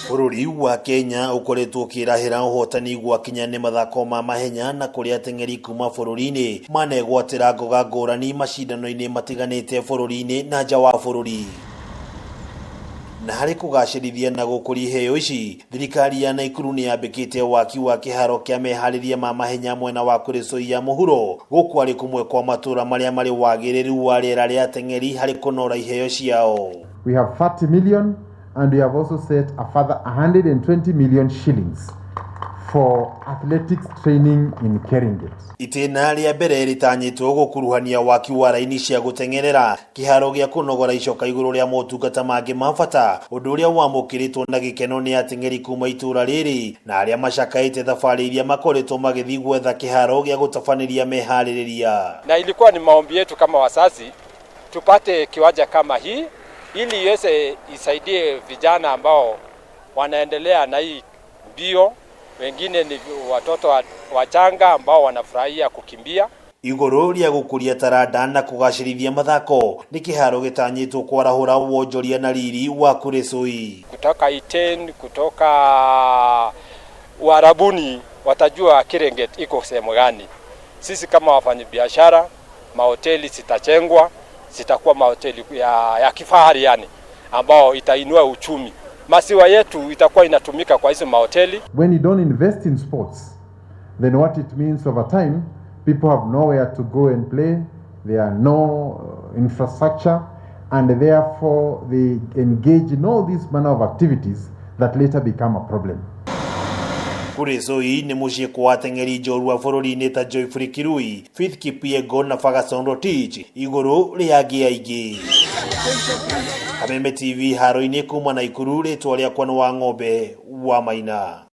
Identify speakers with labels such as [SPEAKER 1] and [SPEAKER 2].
[SPEAKER 1] Bũrũri wa Kenya ũkoretwo ũkĩrahĩra ũhotani gwakinya nĩ mathako ma mahenya na kũrĩa ateng'eri kuma bũrũri-inĩ manegwatĩra ngoga ngũrani macindano-inĩ matiganĩte bũrũri-inĩ na nja wa bũrũri. Na harĩ kũgacĩrithia na gũkũria iheo ici, thirikari ya Naikuru nĩ yambĩkĩte waki wa kĩharo kĩa meharĩria ma mahenya mwena wa Kuresoi ya mũhuro. Gũkũ arĩ kũmwe kwa matũra marĩa marĩ wagĩrĩru wa rĩera rĩa ateng'eri harĩ kũnora iheo ciao.
[SPEAKER 2] We have 30 million and we have also set a further 120 million shillings for athletics training in Keringet.
[SPEAKER 1] Itĩna rĩa mbere rĩtanyĩtwo gũkuruhania waki wa raini cia gũteng'erera, kĩharo gĩa kũnogora icoka igũrũ rĩa motungata mangĩ ma bata, ũndũ ũrĩa wamũkĩrĩtwo na gĩkeno nĩ ateng'eri kuma itũra rĩrĩ na arĩa macakaĩte thabarĩ iria makoretwo magĩthiĩ gwetha kĩharo gĩa gũtabanĩria meharĩrĩria.
[SPEAKER 3] Na ilikuwa ni maombi yetu kama wazazi tupate kiwanja kama hii ili iweze isaidie vijana ambao wanaendelea na hii mbio, wengine ni watoto wachanga ambao wanafurahia kukimbia.
[SPEAKER 1] Igũrũ rĩa gũkũria taranda na kũgacĩrithia mathako nĩ kĩharo gĩtanyĩtwo kwarahũra wonjoria na riri wa Kuresoi.
[SPEAKER 3] Kutoka Iten, kutoka Uarabuni watajua Keringet iko sehemu gani. Sisi kama wafanyabiashara, mahoteli zitachengwa, zitakuwa mahoteli ya kifahari yani, ambao itainua uchumi. Maziwa yetu itakuwa inatumika kwa hizo mahoteli.
[SPEAKER 2] When you don't invest in sports, then what it means over time, people have nowhere to go and play, there are no infrastructure, and therefore they engage in all these manner of activities that later become a problem.
[SPEAKER 1] Kuresoi nĩ mũciĩ kwa ateng'eri njorua bũrũri-inĩ ta Geoffrey Kirui, Faith Kipyegon na Ferguson Rotich igũrũ rĩa angĩ aingĩ. Kameme TV haro-inĩ kuma Naikuru, rĩtwa rĩakwa nĩ wa ng'ombe wa Maina.